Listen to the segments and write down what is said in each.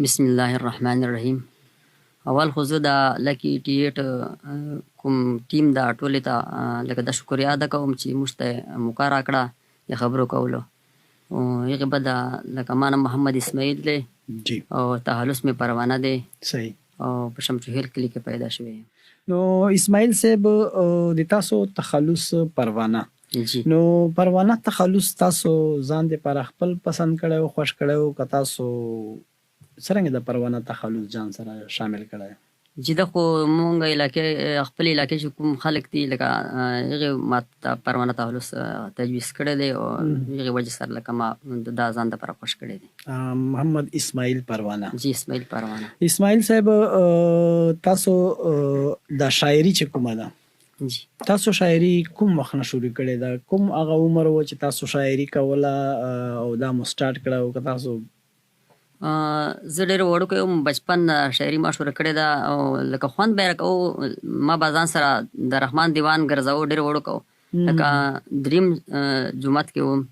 بسم الله الرحمن الرحیم. اول خو زه د لکي 88 کوم ټیم دا ټولې ته لکه د شکریا ادا کوم چې موږ ته موقع راکړه د خبرو کولو. او هغې بعد لکه ما نوم محمد اسماعیل دی. جی. او تخلص مې پروانه دی. صحیح. او په شمشوهیل کلي کې پیدا شوی یم. نو اسماعیل صاحب، د تاسو تخلص پروانه؟ جی. نو پروانه تخلص تاسو ځان دپاره خپل پسند کړی او خوښ کړی او که تاسو څرنګه د پروانه تخلص ځان سره شامل کړی؟ جی، دا خو مونږ علاقې، خپل علاقې چې کوم خلک دي، لکه هغې ما ته پروانه تخلص تجویز کړی دی او هغې وجې سره لکه ما دا ځان دپاره خوښ کړی دی. محمد اسماعیل پروانه. جی، اسماعیل پروانه. اسماعیل صاحب، تاسو دا شاعري چې کومه ده، جی، تاسو شاعري کوم وخت نه شروع کړې ده؟ کوم هغه عمر و چې تاسو شاعري کوله او دا مو سټارټ کړه او که تاسو زه ډېر وړوکی وم، بچپن نه شاعري ما شروع کړې ده او لکه خوند به یې راکاوه. ما به ځان سره د رحمان دیوان ګرځاوه. ډېر وړوکی وم، لکه دریم جومات کې وم،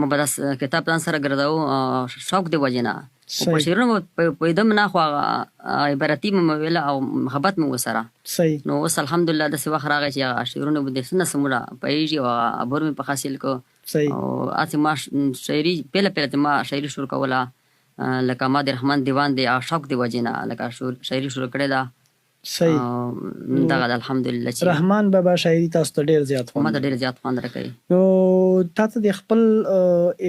ما به داس کتاب ځان سره ګرځاوه، شوق د وجې نه. خو په شعرونو به پوهېدم نه، خو هغه عبارتي به مې ویله او محبت مې ورسره. نو اوس الحمدلله داسې وخت راغی چې هغه شعرونه به د څه نه څه موږ پوهېږي او هغه عبور مې په حاصل کړ. او هسې ما شاعري پېله پېله چې ما شاعري شروع کوله، لکه ما د رحمان دیوان دی هغه شوق د وجې نه لکه شاعري شروع کړې ده. دغه ده الحمدلله چې رحمان بابا شاعري تاسو ته ډېر زیات خوند ما ته ډېر زیات خوند راکوي. نو تاته د خپل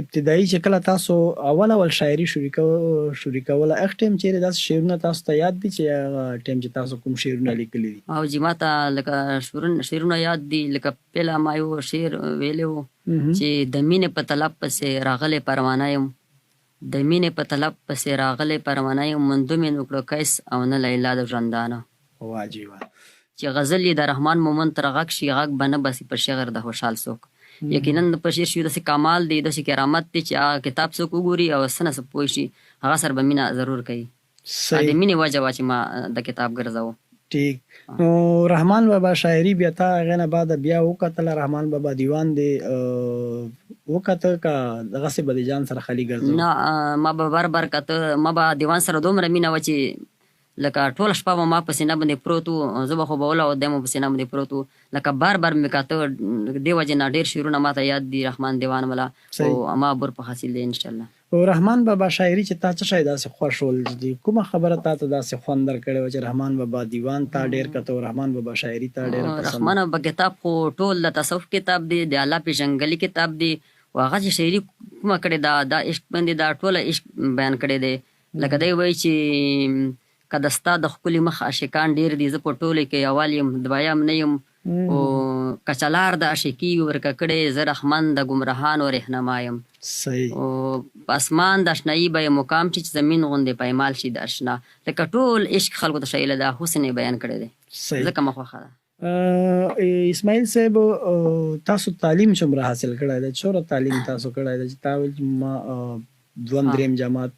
ابتدایي چې کله تاسو اول اول شاعري شروع کوله، هغه ټایم چیرې داسې شعرونه تاسو ته یاد دي چې هغه ټایم چې تاسو کوم شعرونه لیکلي دي؟ او جی، ما ته لکه شعرونه یاد دي. لکه پهله ما یو شعر ویلی و چې د مینې په طلب پسې راغلی پروانه یم، د مینې په طلب پسې راغلی پروانه یم، موندو مې نه کړو قیس او نه لیلا د ژوندانه. واه جی واه. چې غزل یې د رحمان مومند تر غږ شي، غږ به نه باسي په شعر د خوشحال څوک. یقینا په شعر شي داسې کمال دی، داسې کرامت دی چې هغه کتاب څوک وګوري او څه نه څه پوه شي، هغه سره به مینه ضرور کوي. د مینې وجه وه چې ما د کتاب ګرځاوه. ټیک، نو رحمان بابا شاعري بیا تا هغې نه بعد بیا وکتله؟ رحمان بابا دیوان دې وکته که دغسې به دې ځان سره خالي ګرځاوه؟ نه، ما به بار بار کته. ما به دیوان سره دومره مینه وه چې لکه ټوله شپه به ما په سینه باندې پروت و، زه به خوبوله او دی مو په سینه باندې پروت و، لکه بار بار مې کاته. دې وجې نه ډېر شعرونه ما ته یاد دي رحمان دیوان والا او ما عبور په حاصل دی انشاءالله. او رحمان بابا شاعري چې تا څه شی داسې خوښ ول، چې کومه خبره تا ته داسې خوند درکړی وه چې رحمان بابا دیوان تا ډېر کته او رحمان بابا شاعري تا ډېره پسند؟ رحمان بابا کتاب خو ټول د تصوف کتاب دی، د الله پېژنګلي کتاب دی، او هغه چې شاعري کومه کړې ده، دا عشق باندې، دا ټوله عشق بیان کړی دی. لکه دی وایي چې که د ستا د ښکلي مخ عاشقان ډېر دي، زه په ټولو کې اول یم، دویم نه یم، او که چا لار د عاشقي وي ورکه کړې، زه رحمن د ګمراهانو رهنما یم. او په اسمان د اشنایي به یې مقام شي چې زمین غوندې پایمال شي د اشنا. لکه ټول عشق خلکو ته ښیلی ده، حسن یې بیان کړی دی. ځکه ما خوښه ده. اسماعیل صاحب، تاسو تعلیم څومره حاصل کړی دی؟ څومره تعلیم تاسو کړی دی چې تا ویل چې ما دویم دریم جماعت؟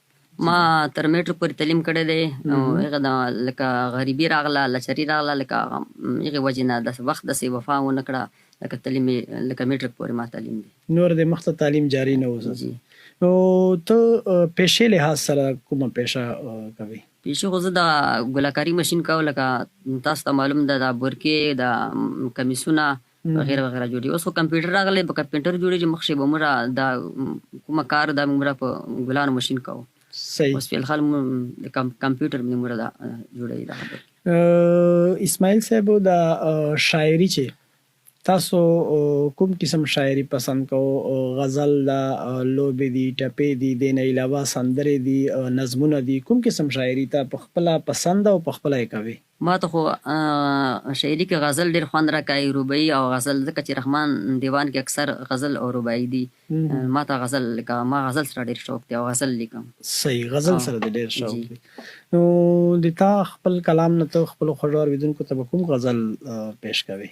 ما تر میټریک پورې تعلیم کړی دی. او هغه د لکه غریبي راغله، لاچاري راغله، لکه هغې وجې نه داسې وخت داسې وفا ونه کړه، لکه تعلیم یې لکه میټریک پورې ما تعلیم دی. نور د مخته تعلیم جاري نه اوسه؟ جی. نو ته پیشې لحاظ سره کومه پیشه کوي؟ پیشې خو زه د ګلاکاري ماشین کوم. لکه تاسو ته معلوم ده، دا برکې، دا کمیسونه وغیره وغیره جوړي. اوس خو کمپیوټر راغلی، په کمپیوټر جوړېږي. مخکې به موږ دا کومه کار دا موږ په ګلانو ماشین کوو. اوس فی الحال د کمپیوټر باندې موږ دا جوړوي دا خبره. اسماعیل صاحب، دا شاعري چې تاسو کوم قسم شاعري پسند کوو؟ غزل ده، لوبې دي، ټپې دي، دې نه علاوه سندرې دي، نظمونه دي، کوم قسم شاعري ته په خپله پسند او په خپله یې کوې؟ ما ته خو شاعري کې غزل ډېر خوند راکوي، رباعي او غزل، ځکه چې رحمان دیوان کې اکثر غزل او رباعي دي. ما ته غزل، لکه ما غزل سره ډېر شوق دی او غزل لیکم. صحیح، غزل سره دې ډېر شوق دی. نو د تا خپل کلام نه ته خپلو خوږو اورېدونکو ته به کوم غزل پیش کوې؟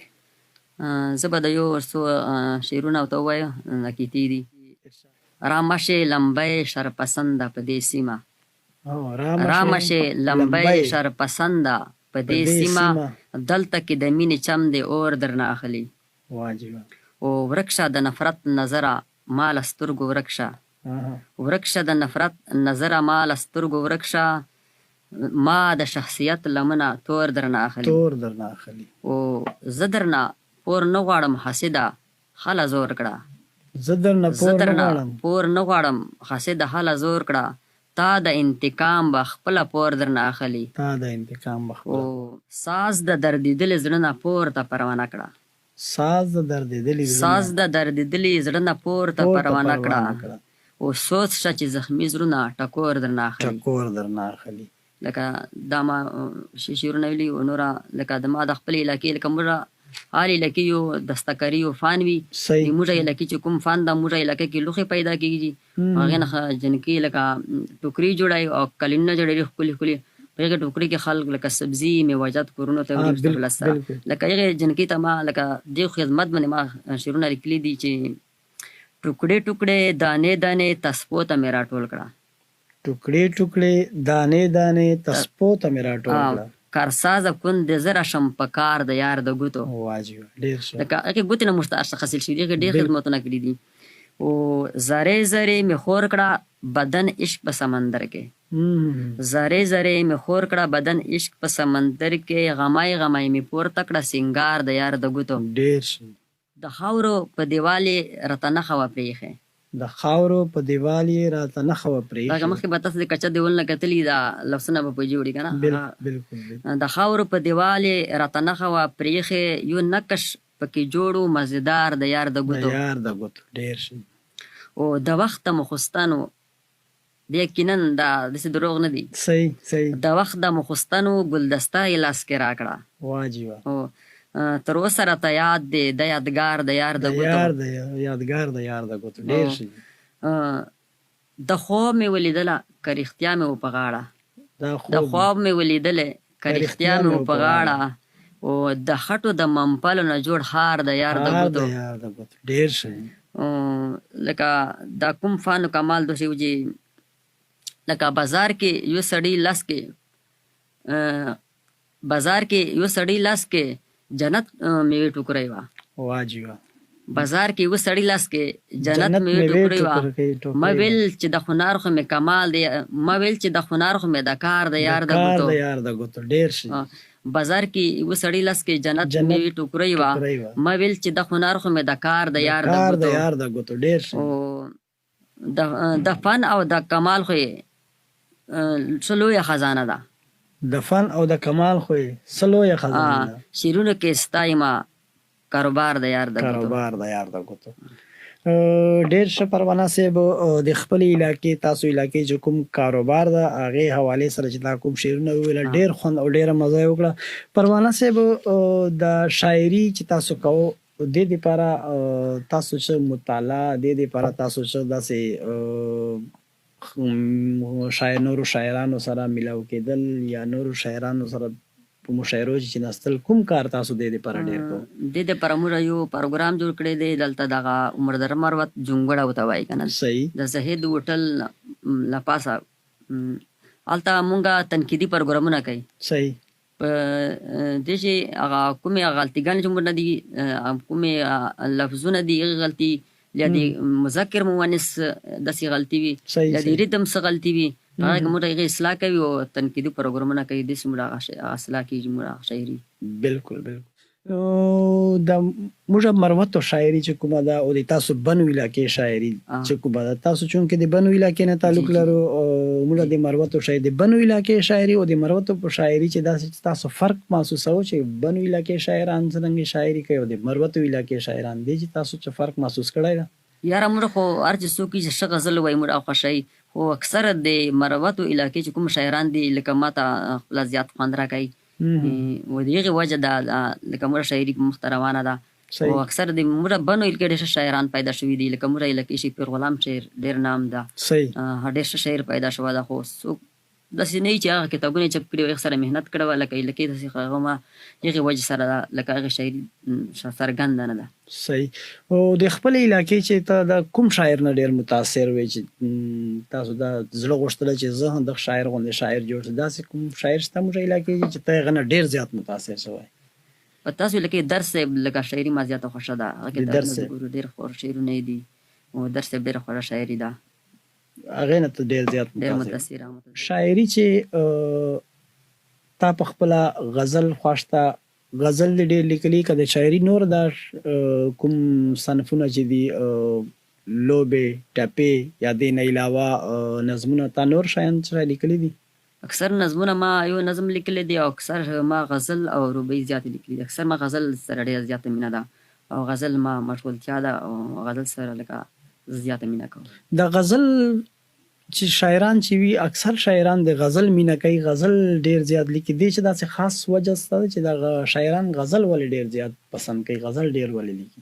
زه به د یو څو شعرونه ورته ووایم، قطعې دي. رامشې لمبی شرپسنده په دې سیمه، رامشې لمبی شرپسنده په دې سیمه، دلته کې د مینې چم دی اور درنه اخلي. واه جی واه. او ورک شه د نفرت نظره ما له سترګو ورک شه، ورک شه د نفرت نظره ما له سترګو ورک شه، ما د شخصیت لمنه تور درنه اخلي. تور درنه اخلي. او زه درنه پور نه غواړم حاسده هله زور کړه. زه درنه زه پور نه درنه غواړم. پور نه غواړم حاسده هله زور کړه، تا د انتقام به خپله پور درنه اخلي. تا د انتقام به او خپله. ساز د دردېدلي زړه نه پورته پروانه کړه. ساز د دردېدلي زړه ساز نه د دردېدلي زړه نه پورته پورته پروانه کړه. پروانه کړه. او سوچ شه چې زخمي زړونه ټکور درنه اخلي. ټکور درنه اخلي. لکه دا ما شعرونه ویلي او نوره لکه د ما د خپلې علاقې، لکه موږ هر علاقې یو دستکاري یو فن وي. صحیح. د موږ علاقې چې کوم فن ده، موږ علاقې کې لوښي پیدا کېږي، هغې نه جنکۍ لکه ټوکري جوړوي او قالینونه جوړوي ښکلي ښکلي. په هغې ټوکري کې خلک لکه سبزي میوهجات کورونو ته وړي خپله سره. لکه هغې جنکۍ ته ما لکه دې خدمت باندې ما شعرونه لیکلي دي چې ټوکړې ټوکړې دانې دانې تسپو ته مې راټول کړه. ټوکړې ټوکړې دانې دانې تسپو ته مې راټول کړه. کارسازه کون دې زه راشم په کار د یار د ګوتو. واه جي واه، ډېر ښه. لکه هغې ګوتې نه موږ ته هر څه حاصل شوي دي، هغې ډېر خدمتونه کړي دي. او زرې زرې مې خور کړه بدن عشق په سمندر کې. زرې زرې مې خور کړه بدن عشق په سمندر کې، غمی غمی مې پورته کړه سینګار د یار د ګوتو. ډېر ښه. د خاورو په دیوال یې راته نښه وه پرې ایښې. د خاورو په دیوال یې راته نښه وه پرې دغه ایښې. مخکې به تاسو د کچه دیوال نه کتلي، دا لفظونه به په جوړي که نه. بالکل بالکل. د خاورو په دیوال یې راته نښه وه پرې ایښې، یو نقش پکې جوړ و مزیدار د یار د ګوتو. د یار د ګوتو، ډېر ښه. او د وخت د مخوستن و، یقینا دا داسې دروغ نه دي. صحیح صحیح. د وخت د مخوستن و ګلدسته یې لاس کې راکړه. واه جي واه. او تر اوسه راته یاد دی د یادګار د یار د ګوتو. یار د یادګار د یار د ګوتو، ډېر ښه. د خوب مې ولیدله که رښتیا مې و په غاړه. د خوب مې ولیدلې که رښتیا مې و په غاړه، او د خټو د ممپلو نه جوړ ښار د یار د ګوتو. د یار د ګوتو، ډېر ښه. لکه دا کوم فن کمال داسې و چې لکه بازار کې یو سړي لاس کې، بازار کې یو سړي لاس کې جنت میوې ټوکرۍ وه. واه جي واه. بازار کې یو سړي لاس کې جنت میوې ټوکرۍ وه، ما ویل چې د هنر خو مې کمال دی، ما ویل چې د هنر خو مې د کار د یار د ګوتو. د یار د ګوتو، ډېر ښه. بازار کې یو سړي لاس کې جنت میوې ټوکرۍ وه، ما ویل چې د هنر خو مې د کار د یار د ګوتو. د یار د ګوتو، ډېر ښه. د فن او د کمال خو یې څه لویه خزانه ده. د فن او د کمال خو یې څه لویه خزانه ده. شعرونو کې ستایمه کاروبار د یار د ګوتو. کاروبار د یار د ګوتو. ډېر ښه پروانه صاحب، د خپلې علاقې تاسو علاقې چې کوم کاروبار ده هغې حوالې سره چې تا کوم شعرونه وویل ډېر خوند او ډېره مزه یې وکړه. پروانه صاحب، د شاعري چې تاسو کوو دې دپاره تاسو څه مطالعه، دې دپاره تاسو څه داسې شاعر نورو شاعرانو سره ملاو کېدل یا نورو شاعرانو سره په مشاعرو چې ناستل، کوم کار تاسو دې دپاره ډېر کوو؟ دې دپاره موږ یو پروګرام جوړ کړی دی دلته، دغه عمردره مروت جونګړه ورته وایي که نه، د زهید هوټل له پاسه، هلته مونږ تنقیدي پروګرامونه کوي. په دې چې هغه کومې غلطیګانې چې موږ نه دي، کومې لفظونه دي هغې غلطي، یا د مذکر مؤنث داسې غلطي وي، یا د ریتم څه غلطي وي، هغه کې موږ هغې اصلاح کوي او تنقیدي پروګرامونه کوي. داسې موږ هغه اصلاح کېږي موږ هغه شاعري. بالکل بالکل. نو د موږ مروتو شاعري چې کومه ده او د تاسو بنو علاقې شاعري چې کومه ده، تاسو چونکې د بنو علاقې نه تعلق لرو او موږ د مروتو شاعري، د بنو علاقې شاعري او د مروتو په شاعري چې داسې تاسو فرق محسوسوو چې بنو علاقې شاعران څرنګه شاعري کوي او د مروتو علاقې شاعران دي، چې تاسو څه فرق محسوس کړی ده؟ یاره موږ خو هر چې څوک چې ښه غزل وایي موږ هغه خوښوي، خو اکثره د مروتو علاقې چې کوم شاعران دي لکه ما ته خپله زیات خوند راکوي، و د هغې وجه ده لکه موږ شاعري مخته روانه ده. او اکثر د موږ بنو علاقې ډېر ښه شاعران پیدا شوي دي، لکه موږ علاقې شي پیر غلام شعر ډېر نام ده، ډېر ښه شاعر پیدا شوی ده، خو څوک داسې نه وي چې هغه کتابونه یې چاپ کړي وي، هغې سره محنت کړی وه، لکه علاقې داسې هغه ما هغې وجې سره ده لکه هغې شاعري څرګنده نه ده. صحیح. او د خپلې علاقې چې ته د کوم شاعر نه ډېر متاثر وې چې تاسو دا زړه غوښتله چې زه هم دغه شاعر غوندې شاعر جوړ شم، داسې کوم شاعر شته موږ علاقې کې چې ته هغه نه ډېر زیات متاثر شوی؟ په تاسو علاقې درس صاحب لکه شاعري ما زیاته خوښه ده، هغه د درس کتابونه صاحب ګورو ډېر خوږ شعرونه یې دي، او درس صاحب ډېره خوږه شاعري ده. هغې نه ته ډېر زیات ډېر متاثر. متاثر یم. شاعري چې تا په خپله غزل خوښ ده، غزل دې ډېر لیکلي، که د شاعري نور دا کوم صنفونه چې دي، لوبې، ټپې یا دې نه علاوه نظمونه، تا نور شیان څه شی لیکلي دي؟ اکثر نظمونه ما یو نظم لیکلی دی، او اکثر ما غزل او رباعي زیات لیکلي دي. اکثر ما غزل سره ډېره زیاته مینه ده، او غزل ما مشغولتیا ده، او غزل سره لکه زه زیاته مینه کوم. د غزل چې شاعران چې وي، اکثر شاعران د غزل مینه کوي، غزل ډېر زیات لیکي. دې چې داسې خاص وجه شته چې دغه شاعران غزل ولې ډېر زیات پسند کوي، غزل ډېر ولې لیکي؟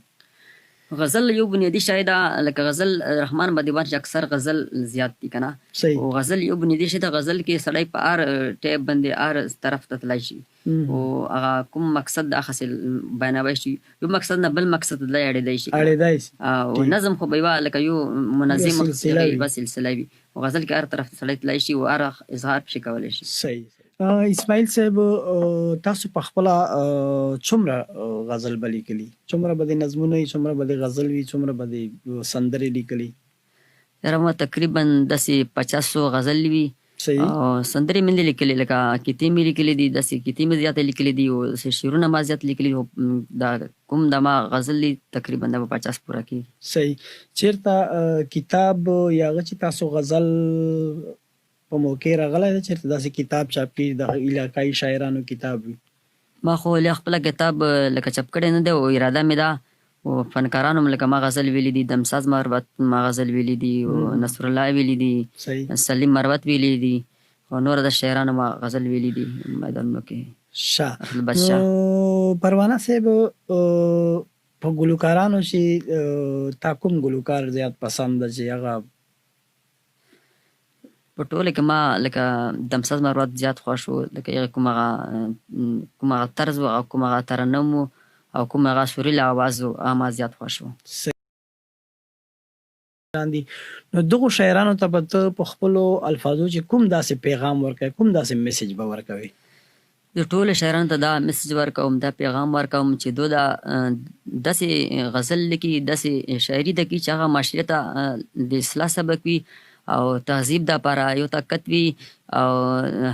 غزل یو بنیادي شی ده، لکه غزل رحمان به دیوان چې اکثر غزل زیات دي کنه. صحیح. او غزل یو بنیادي شی ده، غزل کې سړی په هر ټیپ باندې هر طرف ته تلای شي، او هغه کوم مقصد د هغسې بیانوی شي، یو مقصد نه بل مقصد ته تللی اړېدای شي. اړېدای شي. او نظم خو به یوه لکه یو منظم یوه سلسله وي. یوه سلسله وي، او غزل کې هر طرف ته سړی تلای شي او هر اظهار پکې کولی شي. صحیح. اسماعیل صاحب، تاسو په خپله څومره غزل به لیکلي، څومره به د نظمونه وي، څومره به د غزل وي، څومره به د سندرې لیکلي؟ یاره ما تقریبا داسې 50 غزل وي. صحیح. او سندرې مې نه دي لیکلي، لکه کیتې مې لیکلي دي، داسې کیتې مې زیاتې لیکلي دي، او داسې شعرونه ما زیات لیکلي دي. دا کوم دا ما غزل دي تقریبا دا به 50 پوره کېږي. صحیح. چېرته کتاب یا هغه چې تاسو غزل په موقع راغلی دی، چېرته داسې کتاب چاپ کړي د علاقایي شاعرانو کتاب وي؟ ما خو لا خپله کتاب لکه چاپ کړی نه دی، او اراده مې ده. او فنکارانو هم لکه ما غزل ویلي دي، دمساز مروت ما غزل ویلي دي، او نصرالله ویلي دي، سلیم مروت ویلي دي، او نور د شاعرانو ما غزل ویلي دي میدانونو کې. ښه. عبدالبادشاه. نو پروانه صاحب، په ګلوکارانو چې تا کوم ګلوکار زیات پسند ده چې هغه؟ په ټوله کې ما لکه دمساز مروت زیات خوښ و، لکه هغه کوم هغه طرز و، هغه کوم هغه ترنم و، او کوم هغه سریله اواز و، هغه ما زیات خوښ و. دي. نو دغو شاعرانو ته به ته په خپلو الفاظو چې کوم داسې پیغام ورکوې، کوم داسې میسج به ورکوې؟ د ټولو شاعرانو ته دا میسج ورکوم، دا پیغام ورکوم چې دوی دا داسې غزل لیکي، داسې شاعري ده چې هغه معاشرې ته د اصلاح سبق وي، او تهذیب دپاره یو طاقت وي، او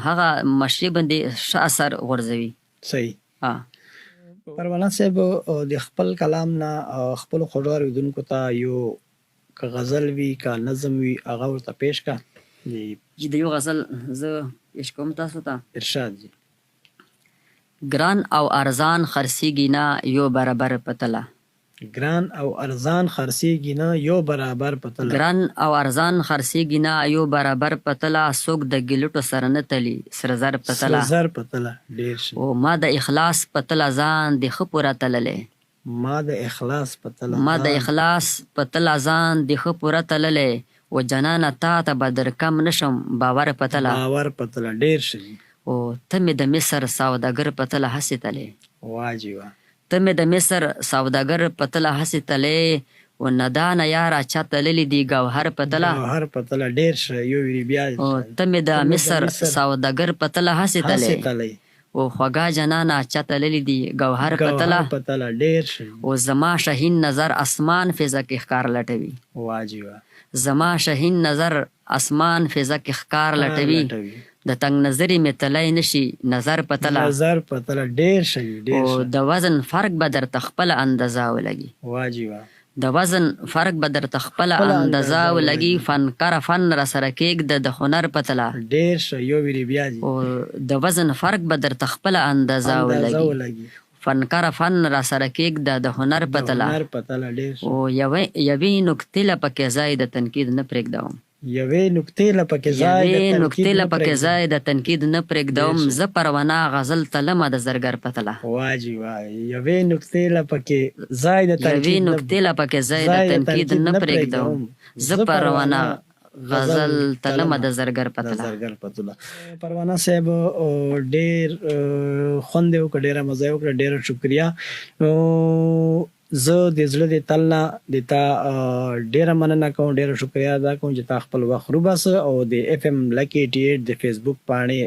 هغه معاشرې باندې ښه اثر غورځوي. صحیح. پروانه صاحب، د خپل کلام نه خپلو خوږو اورېدونکو ته یو که غزل وي که نظم وي هغه ورته پیش کړه. جی، د یو غزل زه پیش کوم تاسو ته. ارشاد جی. ګران او ارزان خرڅېږي نه یو برابر په تله. ګران او ارزان خرڅېږي نه یو برابر په تله. ګران او ارزان خرڅېږي نه یو برابر په تله، څوک د ګیلټو سره نه تلي سره زر په تله. سره زر په تله. ډېر ښه. او ما د اخلاص په تله ځان د ښه پوره تللی. ما د اخلاص په تله ما د ځان اخلاص په تله ځان د ښه پوره تللی، و جانانه تا ته به در کم نه شم باور په تله. باور په تله. ډېر ښه جي. او ته مې د مصر سوداګر په تله هسې تلې. واه جي واه. ته مې د مصر سوداګر په تله هسې تلې، و ندانه یاره چا تللي دي ګوهر په تله. ګوهر په تله. ډېر ښه. یو ویری بیا. او ته مې د مصر سوداګر په تله هسې هسې تلې، تلې. او خوږه جانانه چا تللي دي ګوهر په تله. ګوهر په تله. ډېر ښه. او زما شهین نظر اسمان فضا کې ښکار لټوي. واه جي واه. زما شهین نظر اسمان فضا کې ښکار لټوي، د تنګ نظري مې تلی نه شي نظر په تله. نظر په تله. ډېر ښه جي، ډېر او ښه. د وزن فرق به درته خپله اندازه ولګي. واه جي واه. د وزن فرق به درته خپله خپله اندازه اندازه ولګي، ولګي. فنکاره فن را سره کېږده د هنر په تله. ډېر ښه. یو ویری بیا جي. او د وزن فرق به درته خپله اندازه اندازه ولګي، ولګي. فنکاره فن را سره کېږده د هنر په د تله. هنر په تله. ډېر ښه. او یوې نکتې له پکې ځای د تنقید نه پرېږدوم. یوې نکتې له پکې ځای د یوې تنقید نکتې نه له پکې پرېږدم. ځای د تنقید نه پرېږدوم، ډېر ښه. زه پروانه غزل تلمه د زرګر په تله. واه جي واه. یوې نکتې له پکې ځای د یوې تنقید نه نکتې له پکې ځای د ځای د تنقید تنقید نه نه پرېږدوم، پرېږدوم، زه زه پروانه پروانه غزل غزل تلمه تلمه د زرګر په د تله. زرګر په تله. پروانه صاحب، ډېر خوند یې وکړ، ډېره مزه یې وکړه، ډېره شکریه. نو زه د زړه د تل نه د تا ډېره مننه کوم، ډېره شکریه ادا کوم چې تا خپل وخت روباسه او د اف ام لکي 88 د فیسبوک پاڼې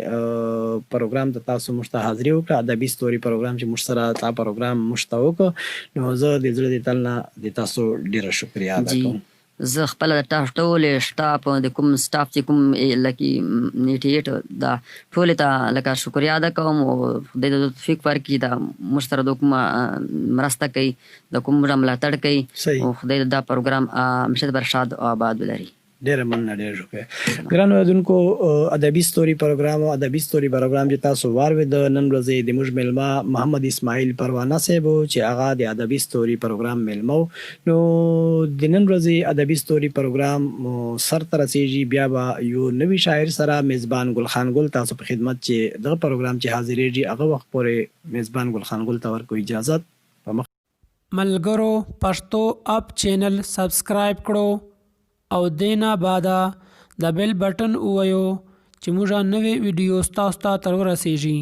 پروګرام ته تاسو موږ ته حاضري وکړه، ادبي ستوري پروګرام چې موږ سره تا پروګرام موږ ته وکړ. نو زه د زړه د تل نه د تاسو ډېره شکریه ادا جی کوم. زه خپله د ټولې سټاف، د کوم سټاف چې کوم لکه 88 دا ټولې ته لکه شکریا ادا کوم او خدای د توفیق ورکړي، دا موږ سره د کومه مرسته کوي، د کوم موږ ملاتړ کوي او خدای دا پروګرام همیشه د ښاد او آباد ولري. ډیره مننه، ډیر شکریه. ګران اوریدونکو، ادبي ستوري پروګرام او ادبي ستوري پروګرام چې تاسو واورېد، نن ورځې د موږ میلمه محمد اسماعیل پروانه صاحب و چې هغه د ادبي ستوري پروګرام میلمه و. نو د نن ورځې ادبي ستوري پروګرام سر ته رسیږي، بیا به یو نوي شاعر سره میزبان ګل خان ګل تاسو په خدمت چې دغه پروګرام چې حاضرېږي. هغه وخت پورې میزبان ګل خان ګل ته ورکو اجازت په مخ. ملګرو، پښتو اپ چینل سبسکرایب کړو او دینا بعد د بیل بټن وویو چې موږ نوې ویډیو تاسو ته تر ورسیږي.